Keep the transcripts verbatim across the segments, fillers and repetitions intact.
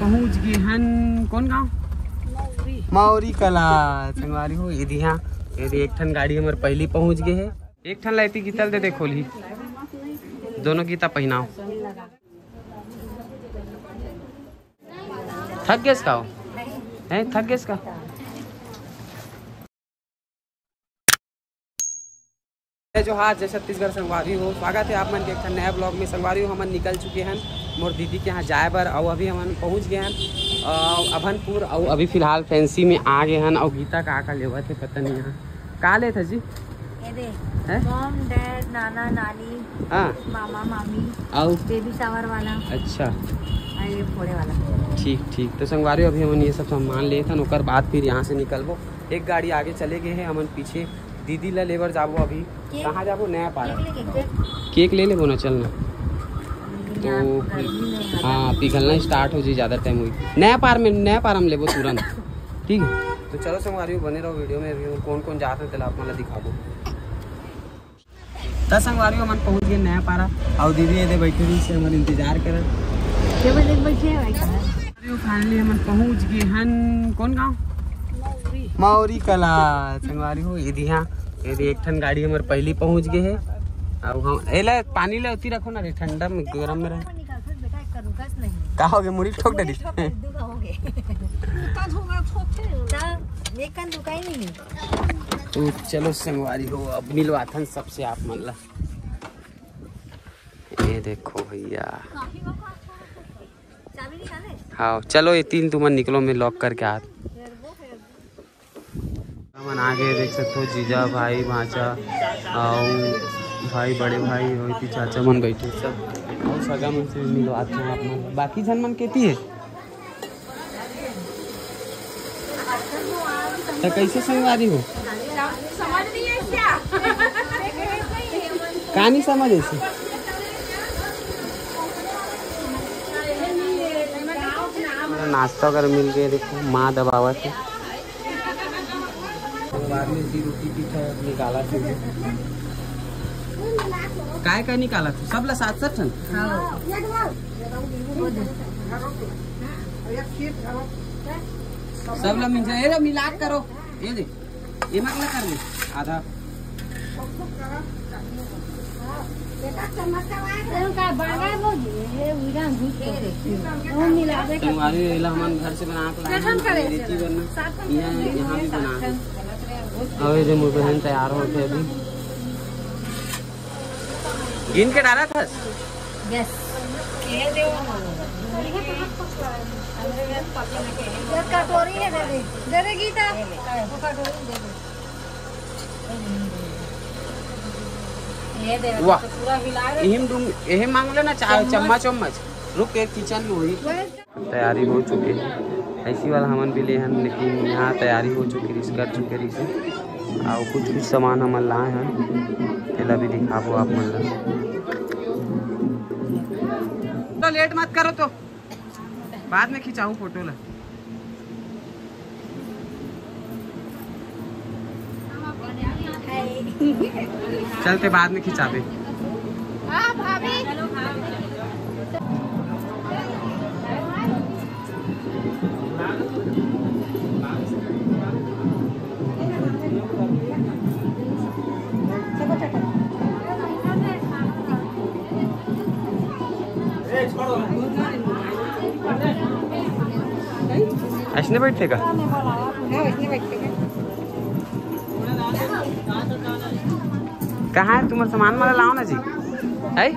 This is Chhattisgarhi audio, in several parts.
पहुंच गे हन कौन गांव? मौरी कला। संगवारी हो, ये दिहा, ये दे एक ठन गाड़ी हमर पहली पहुंच गे हे। एक ठन लाइती गितल दे, दे खोलही। दोनों गीता पहिनाव। थक गेस का हो? हैं, थक गेस का? जय जोहार, जय छत्तीसगढ़ संगवारी हो, स्वागत है आप मन के एक ठन नया ब्लॉग में। संगवारी हो, हमन निकल चुके हैं मोर दीदी के यहाँ जाए बर, और अभी हमन पहुँच गए हैं अ, अभनपुर, और अभी फिलहाल फैंसी में आ गए हैं। और गीता का का लेवत है पता नहीं यहाँ का लेत है जी? ये दे, हैं? मॉम, डैड, नाना, नानी, हाँ। मामा, मामी, और? बेबी शावर वाला। अच्छा। और ये फोड़े वाला। ठीक, ठीक। तो संगवारी हो, अभी हमन ये सब सामान लेत हन, ओकर बाद फिर यहाँ से निकलबो। एक गाड़ी आगे चले गए हैं, हमन पीछे दीदी ला लेबर जाबो अभी। केक? कहाँ जाबो? नया पारा। केक लेके, केक। केक ले लेबो ना, चल ना। यहाँ तो गर्मी में मजा हाँ, नहीं। पिघलना स्टार्ट हो जाए, ज़्यादा टाइम होई। नया पार में, नया पार हम लेबो तुरंत। ठीक है, तो चलो संगवारी हो, बने रहो वीडियो में। अभी कौन कौन जात है, तेला आप मन ला दिखाबो। त संगवारी हो, हमन पहुंच गए नया पारा। और दीदी ये दे बैठे रही से हमन इंतजार करत। ये बजे बैठे हैं भाई साहब। फाइनली हमन पहुंच गए हन कौन गांव? मौरी कला। संगवारी हो, ये दिहा, ये दे एक ठन गाड़ी हमर पहली पहुंच गए है। अब हम एला पानी ले उती रखो ना रे, ठंडा में गरम में रहे। का हो गया, मुड़ी ठोक डरी। तो चलो संगवारी हो, अब मिलवाथन सबसे आप मन ला। ये देखो भैया। हाँ, चलो ये तीन तुमन निकलो, मैं लॉक करके आत। हमन आ गए, देख सकते हो, जीजा, भाई, भांचा, और भाई, बड़े भाई, और भी चाचा मन बैठे सब, और सगा मन से मिलवाते हैं आप मन। बाकी झन मन केती है। तो कैसे संगवारी हो? समझ नहीं है क्या? का नहीं समझ ऐसे? नाश्ता वगैरह मिल गए, देखो माँ दबावत है। बाद में जी रोटी पीछा निकाला थे। काय काय निकाला थे? सब ला सात सात ठन? सब ला मिल जाए। ये ला मिलाप करो। ये दे। ये मत ला कर दे। आधा। संगवारी, एला हमन घर से बना के लाए हन, रेती बरना। यहाँ, यहाँ भी बना है। अबे जो मोर बहन तैयार होके अभी गिन के डारा था। यस। कटोरी है, दे दे, दे दे गीता, वो कटोरी दे दे। ये दे, वाह। तो पूरा हिला रहे। इहिम डूम, इहिम मांग लेना चाहे चम्मच। चम्मच, चम्मच। रुक, एक किचन में हुई। तैयारी हो चुके हैं, ऐसी वाला हमन भी ले हन, लेकिन यहाँ तैयारी हो चुकी रही, कर चुके रही से। और कुछ कुछ सामान हमन लाए हैं, तेला भी दिखाबो आप मन ला। तो लेट मत करो, तो बाद में खिंचाऊ फोटो ला। चलते बाद में खिंचाबे। हाँ, भाभी। ऐसने बैठे का? कहाँ है तुम्हारा सामान? वाला लाओ ना जी। है?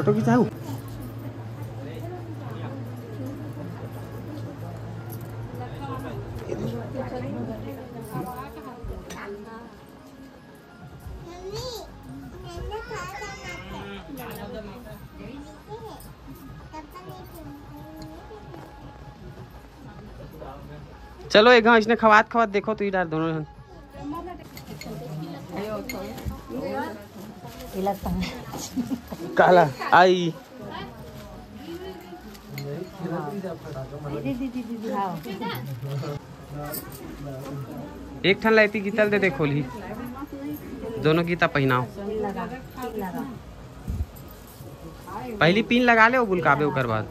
फोटो खिंचाऊ। चलो एक घाव इसने खवात खवात देखो, तू ही डार दोनों जन। काला आई। एक ठन लाइती गीतल दे दे खोली, दोनों गीता पहिनाओ। पहली पिन लगा ले, वो बुलकाबे ओकर बाद।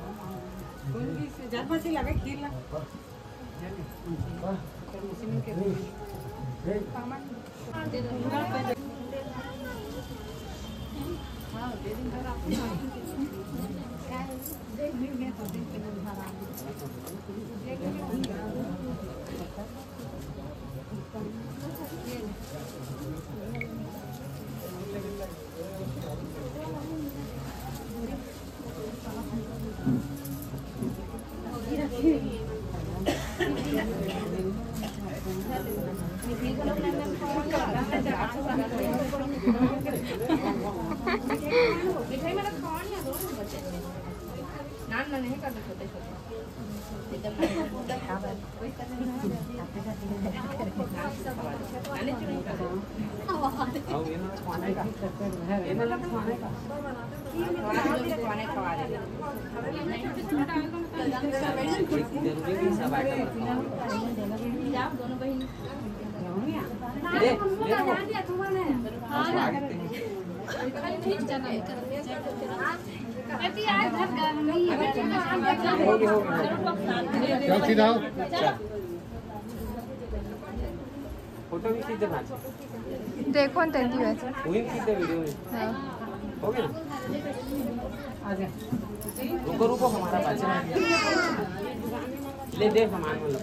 फोटो भी खींच दे भाई। देखो न तेती वैसे। वही खींच दे वीडियो में। हाँ। हो गया? रुको, रुको, हमारा बच्चा। ले दे सामान, मतलब।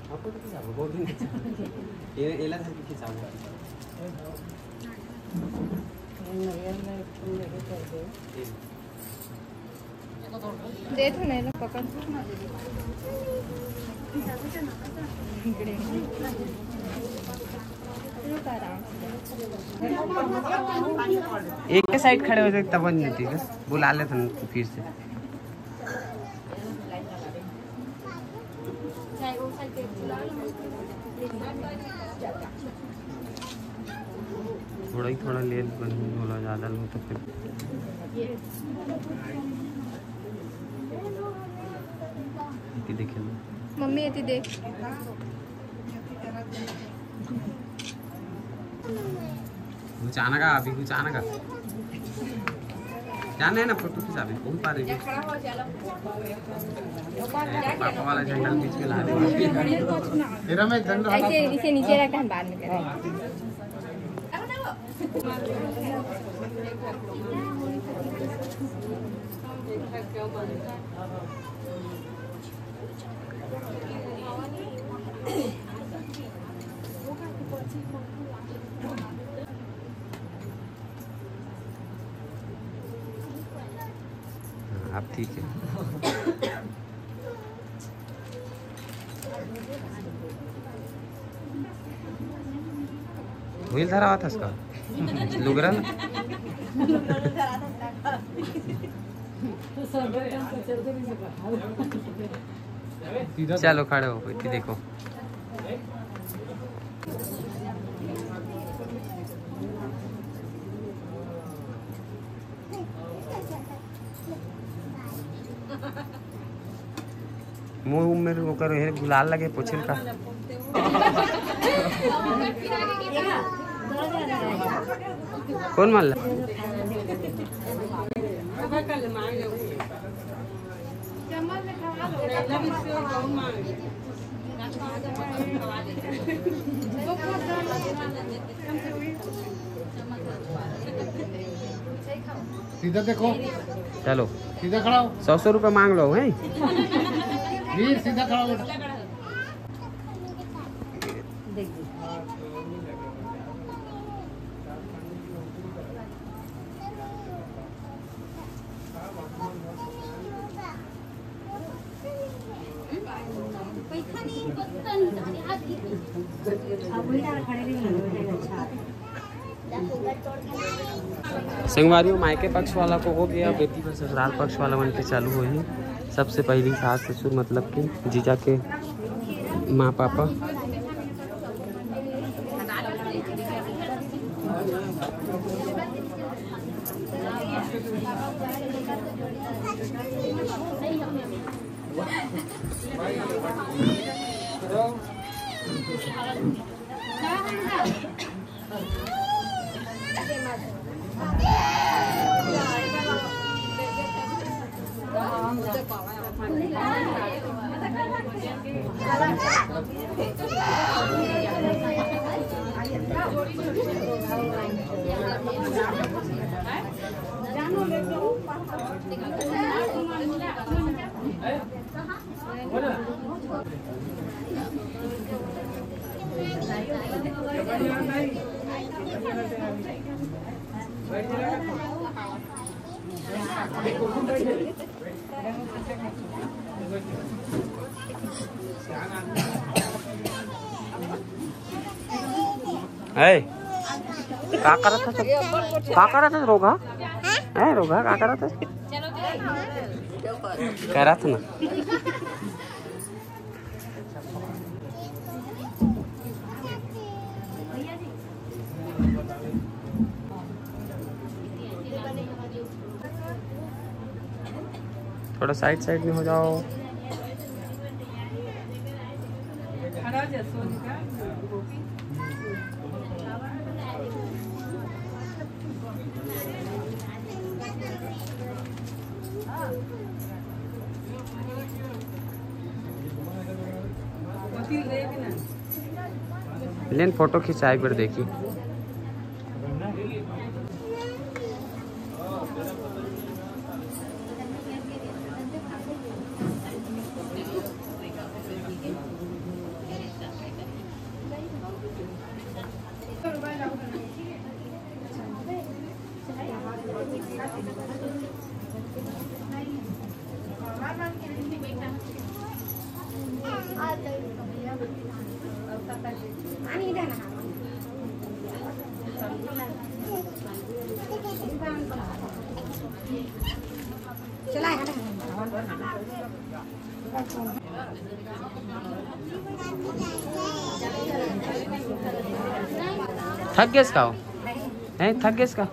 आपको तो खिंचाओ, बहुत दिन खिंचाओ। ये, ये लगा कि खिंचाओ। ये। दे तो नहीं, पकड़। एक साइड खड़े हो जाए तब नहीं, ठीक है, बुला लेते हैं फिर से। थोड़ा ही थोड़ा ले, बन बोला, ज्यादा लो तो फिर। एती देखे लो। मम्मी, एती देख। घुचाना का, अभी घुचाना का। जाना है ना, फोटो खिंचावे, बहुत पारे। पापा वाला झंडा बीच में ला दे। तेरा मैं झंडा इसे, इसे नीचे रखा है, बाद में करेंगे। हाँ, अब ठीक है। होईल धरावत हस का? लुगरा ना? चलो, खड़े हो, इतनी देखो। मुंह में ओकर हे गुलाल लगे, पोछिल का। कौन मारला? चम्मच में खा लो। सीधा देखो। चलो, सीधा खड़ा हो। सौ सौ रुपये मांग लो, हैं? वीर, सीधा खड़ा हो बेटा। पैसा नहीं, पता नहीं, अरे हाथ की संगवारी हो, मायके पक्ष वाला को हो गया, बेटी बर ससुराल पक्ष वाला मन के चालू होही। सबसे पहली सास ससुर, मतलब कि जीजा के माँ पापा। ए, का करत हस? का करत हस, रोगहा? ए, रोगहा, का करत हस? करत ना। थोड़ा साइड साइड में हो जाओ। लेन फोटो खिंचाए बर देखी। थक गेस का हो? हैं, थक गेस का?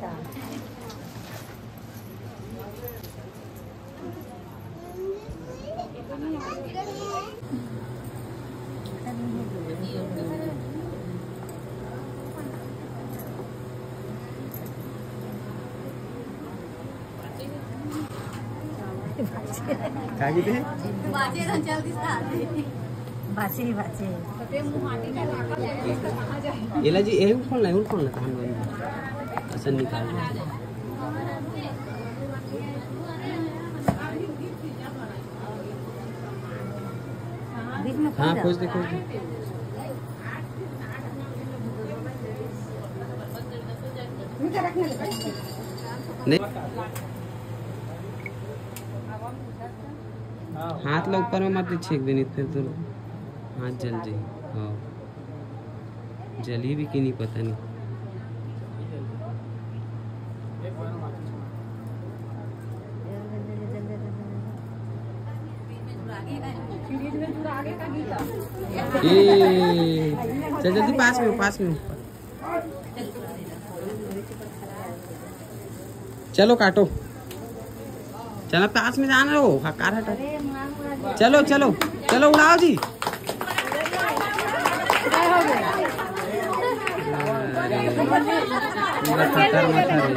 का कीथे? बाचे ना, जल्दी से आ। बाचे, बाचे। एला जी, एहू खोलना, एहू खोलना, तहन बनी। असन निकाल। बीच में हाँ, खोल खोज दे, खोज दे। नहीं। हाथ ला ऊपर में मत छेक देनी, फिर तो हाथ जल जाई। हाँ, जली भी कि नहीं पता नहीं। ए, चल जल्दी पास में हो, पास में हो। चलो काटो, चलो पास में जाना हो, हाँ, कार हटा। चलो, चलो, चलो उड़ाओ जी। पूरा खतर मतर है।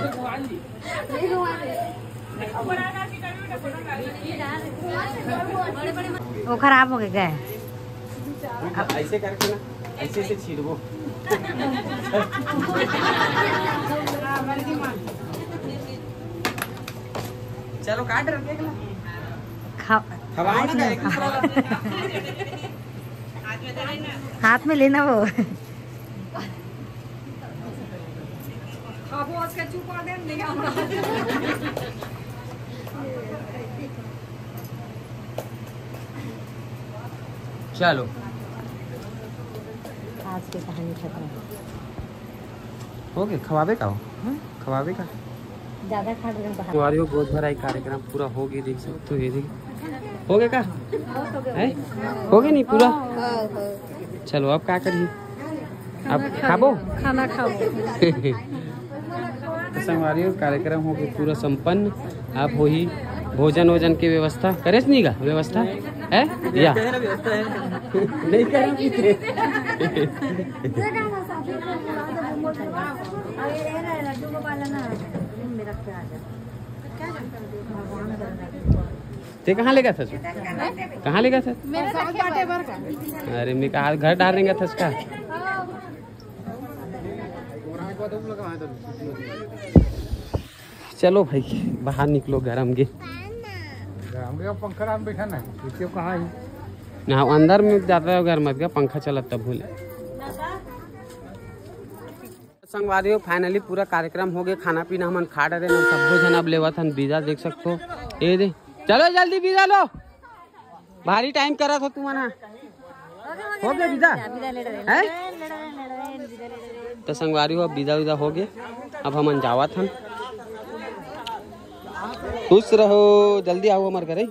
वो खराब हो गया है। ऐसे करके ना, ऐसे से छीलबो। चलो काट रखे अगला। खा खवाओ ना, एक दूसरा ला। हाथ में लेना वो। खाबो आज का चुपा दे, नहीं हमरा। चलो। आज के कहानी खत्म। हो गए, खवावे का हो? हम्म? खवावे का? ज्यादा खा रहे हैं बाहर। तुम्हारी वो गोद भराई कार्यक्रम पूरा हो गया, देख सकते हो, ये देख। हो गया का? है? हो गया नहीं पूरा? चलो, अब का करिए? अब खाबो? खाना खाबो। तो संगवारी हो, कार्यक्रम हो गया पूरा संपन्न। अब होही भोजन वोजन की व्यवस्था। करेस नहीं का व्यवस्था? है? या। नहीं करें। ते कहाँ लेगा था? कहाँ लेगा था? अरे, मैं कहा घर डालेंगे था इसका। चलो भाई, बाहर निकलो, गरम के। गरम के पंखा डाल बैठा ना, क्यों कहाँ है? ना, अंदर में जाता है घर मत का, पंखा चलत तब भूले। संगवारी हो, finally पूरा कार्यक्रम हो गया, खाना पीना हमन खा डरे, हम सब्बो झन अब लेवत हन बीजा, देख सकते हो। ये दे, चलो जल्दी बीजा लो, भारी टाइम करा था तुमन। हो गया बीजा? हैं? तो संगवारी हो, अब बीजा बीजा हो गया, अब हमन जावत हन। खुश रहो, जल्दी आओ हमारे घर, हैं?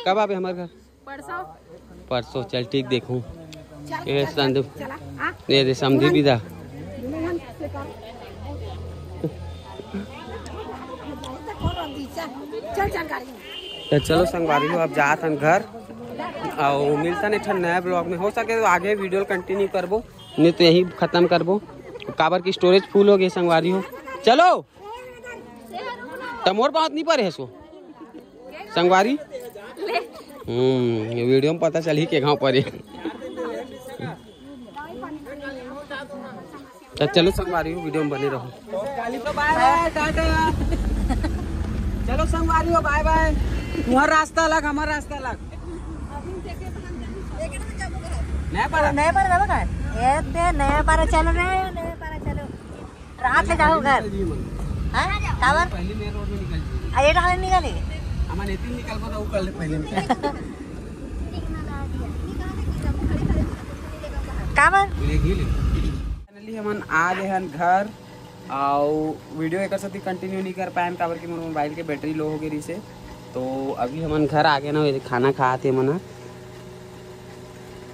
कब आवे हमारे घर? परसों। परसों, चल ठीक, देखूं। ये संदीप, ये दे समधी बीजा। तो चलो संगवारी हो, अब जात हन घर, और मिलता नहीं ठन नया vlog में। हो सके तो आगे video continue करबो, नहीं तो यही खत्म करबो, काबर की storage full हो गई संगवारी हो। चलो, त मोर पाँव नहीं परे है सो संगवारी। हम्म, ये video में पता चली के गाँव परे। तो चलो संगवारी हो, video में बने रहो। तो bye bye, टाटा। चलो संगवारी हो, bye bye। तुम्हारा रास्ता अलग, हमारा रास्ता अलग। नया पारा। नया पारा जाबो का? ए बे, नया पारा चलो रे, नया पारा चलो। रात ले जाओ घर। हाँ? काबर? पहले main road में निकल जी। आ, ये डाले निकली? हमारे नितिन निकल को तो वो कर ले पहले निकल। काबर? Finally हमन आ गए हन घर, और video एकर साथ continue नहीं कर पाएन, काबर कि मोर mobile के battery low हो गई रहिसे। तो अभी हमन घर आ गए ना, ये खाना खात हे मन ह,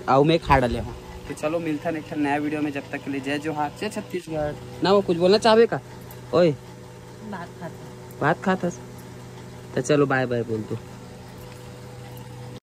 अउ मैं खा डले हूँ। तो चलो मिलथन एक ठन नया video में, जब तक के लिए जय जोहार, जय छत्तीसगढ़। ना वो कुछ बोलना चाहबे का? ओए, भात खात हस। तो चलो bye bye बोल दो।